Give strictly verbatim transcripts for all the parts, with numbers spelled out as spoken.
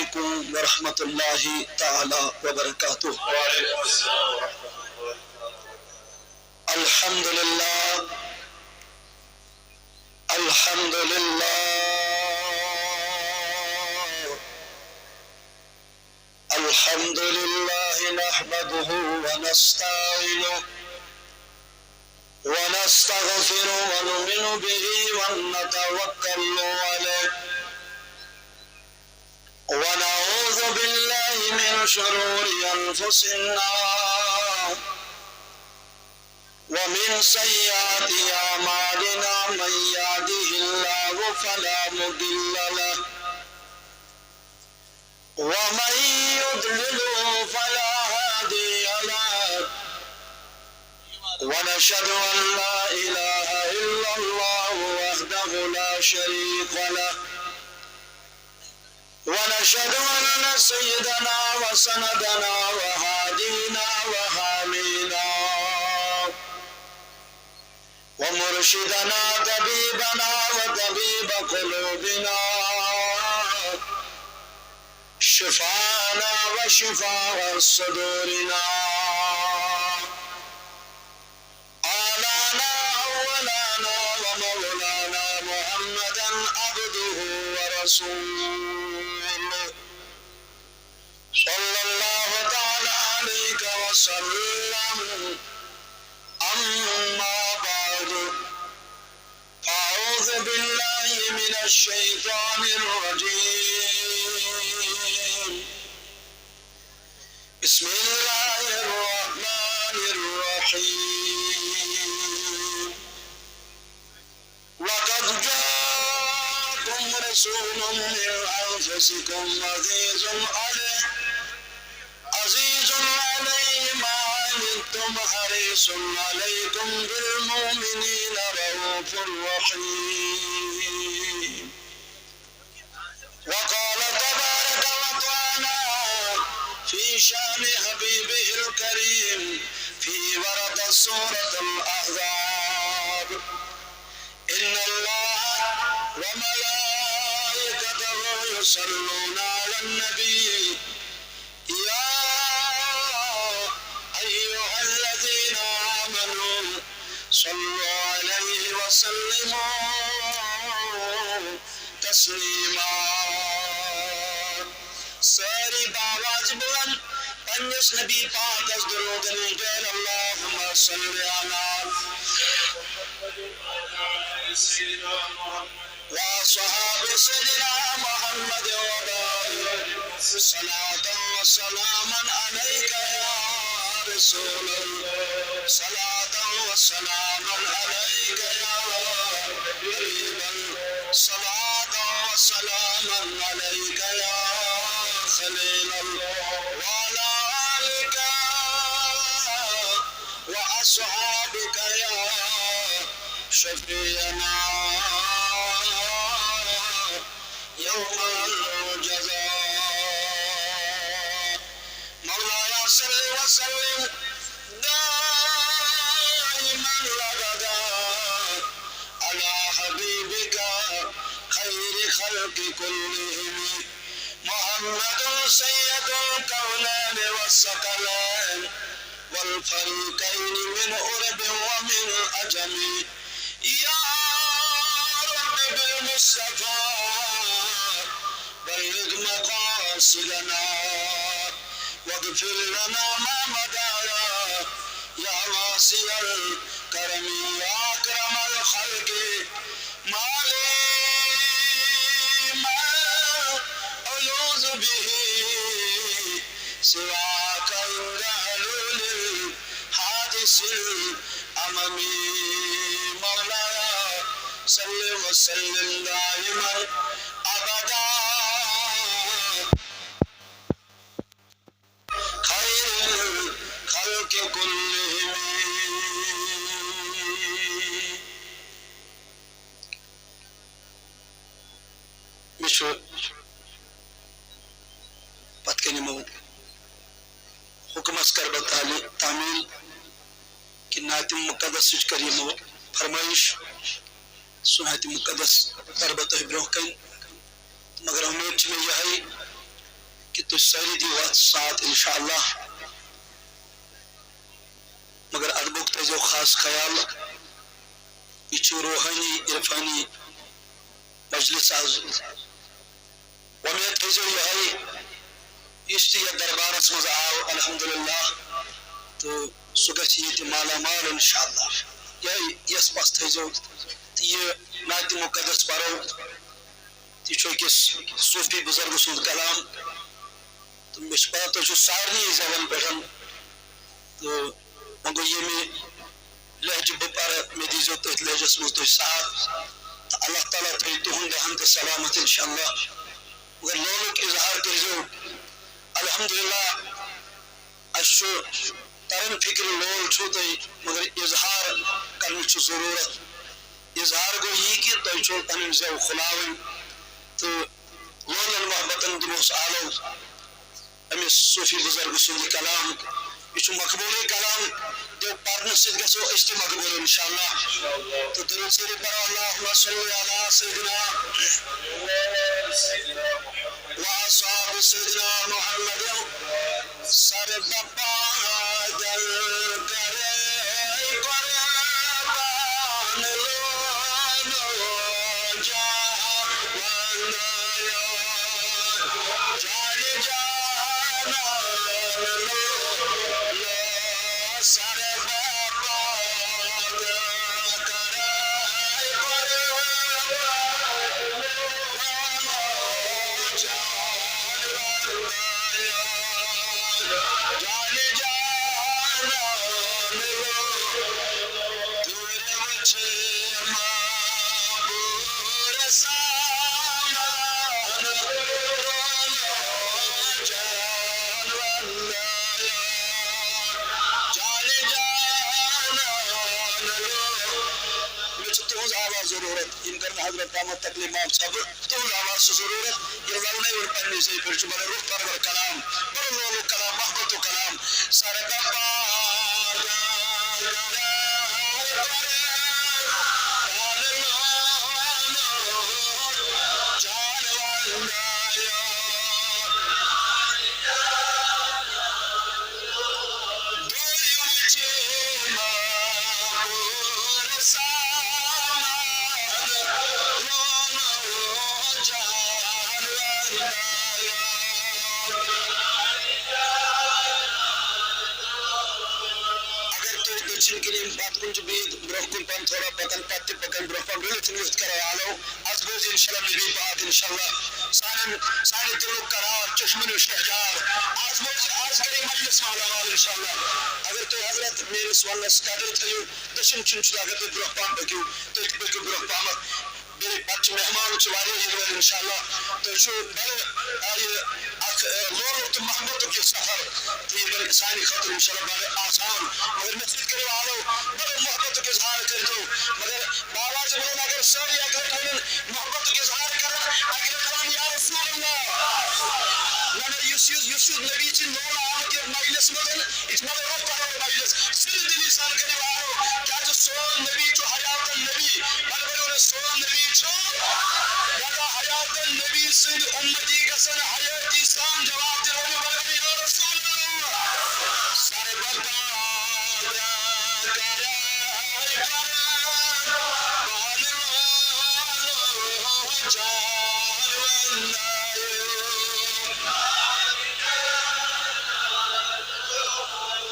عليكم ورحمة الله تعالى وبركاته. وعليكم السلام ورحمة الله وبركاته. الحمد لله. الحمد لله. الحمد لله نحمده ونستعينه ونستغفره ونؤمن به ونتوكل عليه ونعوذ بالله من شرور أنفسنا ومن سيئات أعمالنا. من يهده الله فلا مضل له ومن يضلله فلا هادي له. ونشهد أن لا إله إلا الله وحده لا شريك له. ونشهد أن سيدنا وسندنا وهادينا وحامينا ومرشدنا طبيبنا وطبيب قلوبنا شفاءنا وشفاء صدورنا آلانا أولانا ومولانا محمدا عبده ورسوله صلى الله تعالى عليه وسلم. أما بعد، فأعوذ بالله من الشيطان الرجيم. بسم الله الرحمن الرحيم. لقد جاءكم رسول من أنفسكم عزيز عليه، عزيز عليه ما عنتم حريص عليكم بالمؤمنين رءوف رحيم. وقال تبارك وتعالى في شأن حبيبه الكريم في ورد سورة الأحزاب: إن الله وملائكته يصلون على النبي، يا أيها الذين آمنوا صلوا عليه وسلموا تسليما. سٲری باواز بلند پننِس نبی پاکس درود نِش، اللهم صل على وأصحاب سيدنا محمد وبارك. صلاة وسلاما عليك يا رسول الله، صلاة وسلاما عليك يا حبيب الله، صلاة وسلاما عليك يا خليل الله، وعلى آلك وأصحابك يا شفيعنا يوم الجزاء. مولاي صل وسلم دائما أبدا على حبيبك خير خلق كلهم، محمد سيد الكونين والثقلين والفريقين من عرب ومن عجم. يا رب بالمصطفى بلغ مقاصدنا واغفر لنا ما مضى يا واسع الكرم يا أكرم الخلق. ما لي ما ألوذ به سواك عند حلول الحادث الأمم. مولاي صل وسلم دائما أبدا خير الخلق كلهم. مےٚ چھُ پتہٕ کَنہِ یِمو حُکمَس کربہٕ تعلی-، تعمیٖل کہِ نعتِ مُقدسٕچ کٔر یِمو فرمٲیِش۔ سُہ نعتِ مُقدس کربہٕ تۄہہِ برٛونٛہہ کَنہِ۔ مگر اُمید چھِ مےٚ یِہوٚے تُہۍ سٲری دِیِو اَتھ ساتھ اِنشاء اللہ۔ مگر ادبُک تھٲیزیو خاص خیال۔ یہِ چھُ روحٲنی، عرفٲنی مجلس آز۔ وۄمید تھٲیزیو یِہوٚے، یُس تہِ یَتھ دربارس منٛز آو، الحمدللہ، تہٕ سُہ گژھِ ییٚتہِ مالا مال اِنشاء اللہ۔ یِہوٚے یَس پَس تھٲیزیو، تہٕ یہِ نعتِ مُقدس پَرو، یہِ چھُ أکِس صوٗفی بُزرگہٕ سُنٛد کلام، تہٕ مےٚ چھُ پَتہ تُہۍ چھِو سارنٕے زبان پٮ۪ٹھ، تہٕ وۄنۍ گوٚو ییٚمہِ لہجہٕ بہٕ پَرٕ، مےٚ دیٖزیو تٔتھۍ لہجس منٛز تُہۍ ساتھ، تہٕ اللہ تعالیٰ تھٲیِو تُہُنٛد دہن تہٕ سلامت اِنشاء اللہ۔ مگر لولُک اظہار کٔرۍزیو۔ الحمدللہ، اَسہِ چھُ تران فِکرِ لول چھُو تُہۍ، مگر اظہار کرنٕچ چھِ ضروٗرت۔ اظہار گوٚو یی کہِ تۄہہِ چھُو پنٕنۍ زٮ۪و کھُلاوٕنۍ، تہٕ لولن محبتن دِموس آلو۔ أمِس صوٗفی بُزرگہٕ سُنٛد یہِ کلام، یہِ چھُ مقبوٗلٕے کلام۔ تہٕ پرنہٕ سۭتۍ گژھو أسۍ تہِ مقبوٗل اِنشاءاللہ۔ تہٕ درود شریف پرو، اللہم صل علی سیدنا و اصحاب سیدنا محمد۔ سر بپا دل کرے قربان لولو جا وندایو۔ جان جانان لولو سر بپا دل کرے قربان لولو جان وندایو۔ جان جانان لولو دوٗرِ وٕچھِ معموٗر سامان، جان وندایو، جان جانان لولو۔ مےٚ چھِ تُہٕنٛز آواز ضروٗرت، یِم کَرن حضرت دامت تکلیف معاف صٲبہٕ۔ تُہٕنٛز آواز چھِ ضروٗرت۔ یہِ لولنٲوِن پننہِ جایہِ پٮ۪ٹھ، چھُ بڑٕ رُت پرور کلام، بڑٕ لولُک کلام، محبتُک کلام۔ سر بپا جان وندایو۔ دوٗرِ وٕچھِ معموٗر سامان، لولو جان وندایو۔ اگر تُہۍ دٔچھِنۍ کِنۍ یِم پتھ کُن چھِ بِہِتھ، برٛونٛہہ کُن پَہَن تھوڑا پَکان، پَتہٕ تہِ پَکان برٛونٛہہ پَہَن، رٔلِتھ یِتھ کَرو آلو۔ از بوزِ اِنشاءاللہ نبی پاک اِنشاءاللہ۔ سانٮ۪ن، سانہِ دِلُک قرار، چشمَن ہُنٛد شہجار۔ از بوزِ، از کَرِ مجلس مالا مال اِنشاءاللہ۔ اگر تُہۍ حضرت میٲنِس وَننَس قدٕر تھٲیِو، دٔچھِنۍ کِنۍ چھُ، اگر تُہۍ برٛونٛہہ پَہَم پٔکِو، تُہۍ پٔکِو برٛونٛہہ پَہمَتھ۔ بیٚیہِ پَتہٕ چھِ مہمان چھِ واریاہ یِنہٕ وٲلۍ اِنشاءاللہ۔ تُہۍ چھِو بَڑٕ، آ، یہِ اَکھ، آ، لولُک تہٕ محبتُک یہِ سفر، تہٕ یہِ بَنہِ سانہِ خٲطرٕ اِنشاءاللہ بَڑٕ آسان۔ مگر مےٚ سۭتۍ کٔرِو آلو، بَڑٕ محبتُک اظہار کٔرۍتو۔ مگر بابا جی ووٚن، اگر سٲری اَکہِ لَٹہِ وَنَن، محبتُک اظہار کَرَن، اَکہِ لَٹہِ وَنَن، یا رسول اللہ۔ نہ، نہ، یُس، یُس، یُس، یُس نبی چھِ لولہٕ آمُت یَتھ مجلِس منٛز، یہِ چھِ مگر رُت پَرور مجلِس۔ سِرِ دِلی سان کٔرِو آلو۔ کیٛازِ سون نبی چھُ حیاتُن نبی۔ بڑبڑیو نے سون نبی چھُ۔ لہذا حیاتُن نبی سٕنٛدۍ اُمتی گژھن حیٲتی سان جواب دِنۍ۔ ؤنِو بڑبڑ، یا رسول اللہ۔ سر بپا دل کرے قربان لولو جان وندایو۔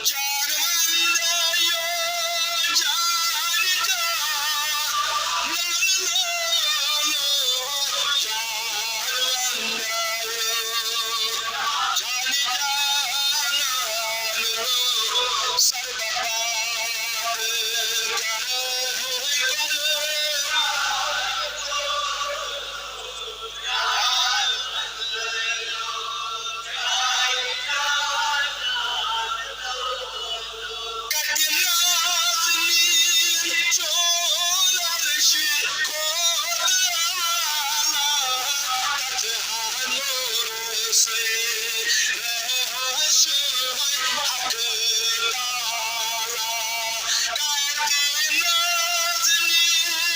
جان وندایو، جان جانان لولو، جان وندایو، جان جانان لولو، سر بپا دل کرے قربان۔ کتہِ نازنیٖن چون عرشِ خۄد اعلیٰ، تتھ ہا نوٗرٕ سۭتۍ رہش حق تعالیٰ۔ کتہِ نازنیٖن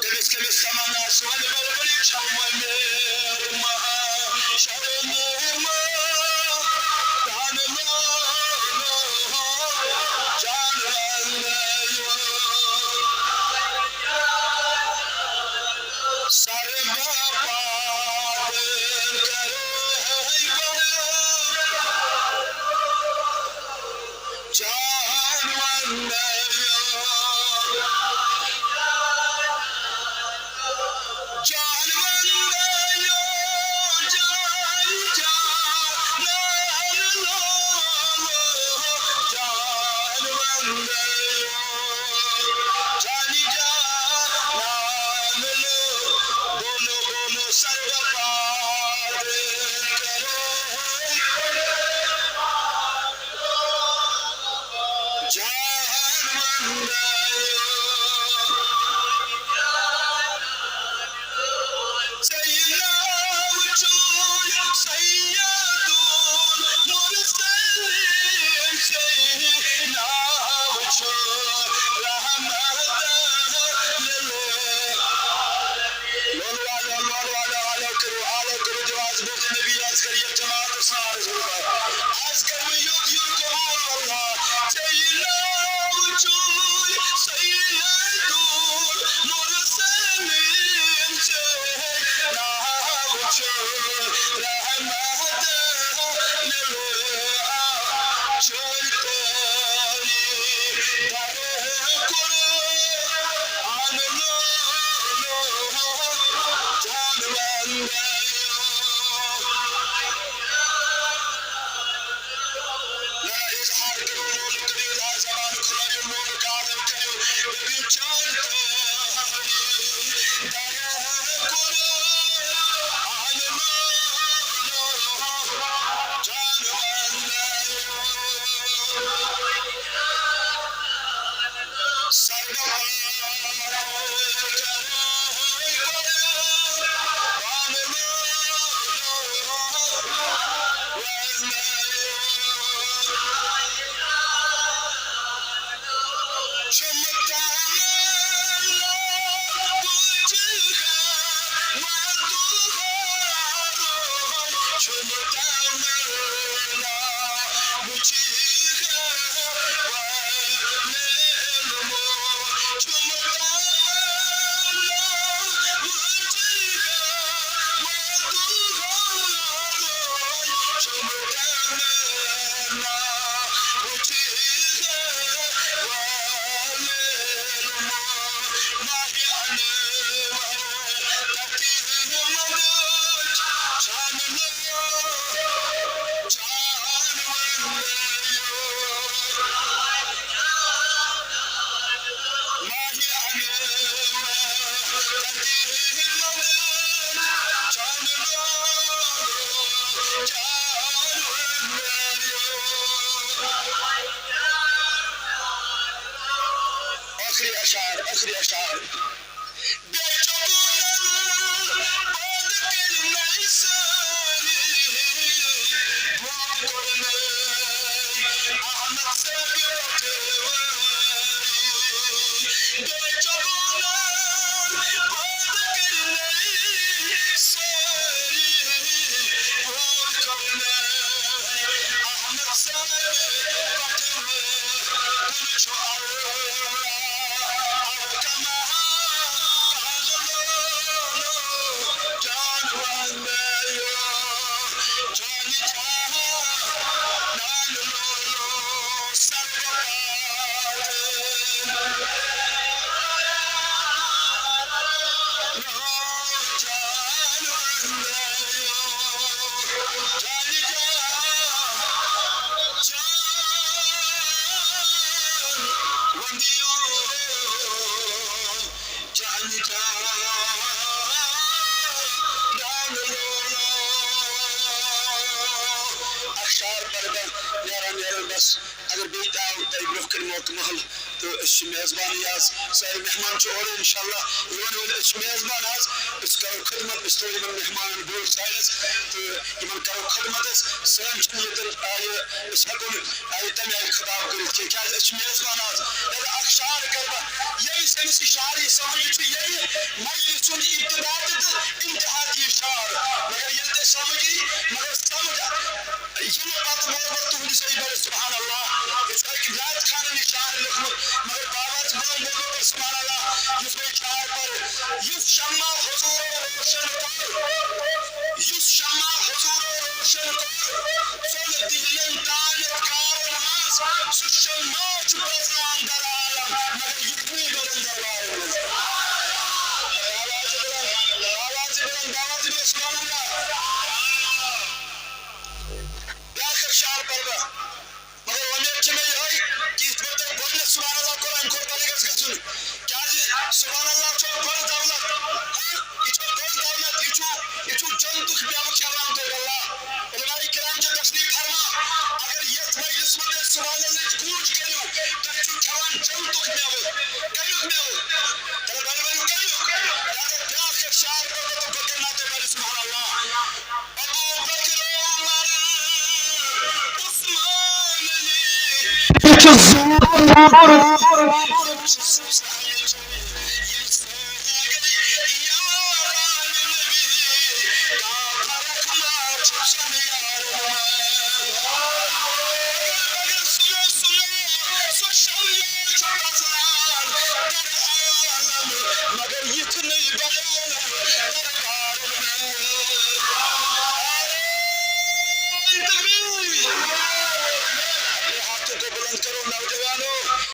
تٔمِس کٔمِس تمنا سونہِ بلبلہِ چھَم وۄمید مہا شرمہِ ما تن لولو جان وندیو سر باپا کرے جان وندیو جان وندیو جان جان لولو جان وندیو جان جان لولو بولو بولو سر باپا کرے جان وندیو ژےٚ ناو چھُے سید المرسلین، ژےٚ ناو چھُ رحمت للعالمین۔ لولو والو، لولو والو، آلو کٔرِو، آلو کٔرِو، دِیِو آز برونٛہہ کَنہِ نبی، آز کَرِ یَکجاہ مات و سارس برونٛہہ کَنہِ۔ آز کَرٕ بہٕ یوٚت یُن قبوٗل، واللہ۔ ژےٚ ناو چھُے سید المرسلین، ژےٚ ناو چھُ رحمت للعالمین۔ چٲرۍ تٲری در قرآن لولو جان وندیو۔ نہ، اظہار کٔرِو، لولہٕ کٔرِو، اظہار زبان کھُلٲیِو، لولہٕ کالہٕ کٔرِو، دٔپِو چٲرۍ تٲری در قرآن لولو جان وندیو۔ سر باپا کرے ٲخری اشعار، ٲخری اشعار۔ بے چوبونن پٲدٕ کٔرۍ نَے سٲری، بوٗد کوٚرنَے احمد صٲبہِ پٹھوٲری۔ بے چوبونن پٲدٕ کٔرۍ نَے سٲری، بوٗد کوٚرنَے احمد صٲبہِ پٹھوٲری۔ کُنہِ چھُ اللہ، اللہ کما، اللہ لولو، جان وندیو، جان جہان، نان لولو، سربپاد۔ جان وندیو، جان جہان، جان وندیو۔ جان جان ڈان لولو۔ اخشار پردہ نیران نیران بس۔ اگر بیٚیہِ تہِ آو تۄہہِ برٛونٛہہ کَنہِ موقعہٕ محل تہٕ أسۍ چھِ میزبانٕے آز۔ سٲری مہمان چھِ اورٕ اِنشاءاللہ یِوان وٲلۍ۔ أسۍ چھِ میزبان آز۔ أسۍ کَرو خدمت، أسۍ تھاوو یِمَن مہمانَن بوٚڑ سایڈَس تہٕ یِمَن کَرو خدمت أسۍ۔ سٲنۍ چھِنہٕ ییٚتٮ۪ن آیہِ، أسۍ ہٮ۪کو نہٕ آیہِ تَمہِ آیہِ خطاب کٔرِتھ کینٛہہ، کیٛازِ أسۍ چھِ میزبان آز۔ لہذا اکھ شعر کَرٕ بہٕ، ییٚمِس أمِس اِشارٕ یہِ سَمجھ چھُ، ییٚمہِ مجلہِ سُنٛد ابتدا تہِ تہٕ انتہا تہِ یہِ شعر۔ مگر ییٚلہِ تۄہہِ سَمجھ یی، مگر سَمجھ یِنہٕ پَتہٕ وَنہٕ بہٕ تُہٕنٛدِس أے بَڑِ سبحان اللہ۔ یہِ چھُ أکۍ یاد خانَن یہِ شعر لیوٚکھمُت، مگر بابا تہِ بُلند بوٚڑ بوٚڑ سبحان اللہ۔ یُس بہٕ یہِ شعر پَرٕ، یُس شمع حضوٗرو روشن کوٚر، یُس شمع حضوٗرو روشن کوٚر، ژوٚل دِہلٮ۪ن تانٮ۪تھ غارن منٛز، سُہ شمع چھُ پرٛزنان در عالم، مگر یہِ چھُنہٕ یِمن دربارن منٛز۔ آوازِ بلند، آوازِ بلند، آوازِ بلند، سبحان اللہ۔ بیٛاکھ اکھ شعر پرٕ بہٕ۔ مگر وۄمید چھِ مےٚ یِہوٚے کہِ یِتھ پٲٹھۍ تۄہہِ گۄڈٕنٮ۪تھ سبحان اللہ کوٚر، اَمہِ کھۄتہٕ بۄنہٕ گژھِ گژھُن۔ کیٛازِ سبحان اللہ چھُ بٔڑ دولت۔ ہاں، یہِ چھُ بٔڑ دولت، یہِ چھُ، یہِ چھُ جنتُک مٮ۪وٕ کھٮ۪وان تۄہہِ اللہ۔ علماء کرام چھِ تشریح فرما، اگر یَتھ مجلس منٛز تُہۍ سبحان اللہٕچ گوٗنج کٔرِو، تُہۍ چھِو کھٮ۪وان جنتُک مٮ۪وٕ۔ کَمیُک مٮ۪وٕ؟ تیٚلہِ بَڑِ ؤنِو کَمیُک؟ لہذا بیٛاکھ اکھ شعر پَرٕ بہٕ، بہٕ کَرناو تۄہہِ بَڑِ سبحان اللہ۔ ابو بکر، عمر، عثمان علی۔ یہِ چھُ زور۔ یِم سٲری گٔے یاران نبی۔ کانٛہہ فرق ما چھُ ژۄن یارن منٛز۔ مگر سُہ، سُہ، سُہ شمع چھُ پرٛزنان در عالم۔ مگر یِتھ نہٕ بڑٮ۪ن دربارن منٛز۔ نعرہ تکبیر۔ اپنے ہاتھوں کو بلند کرو نوجوانوں۔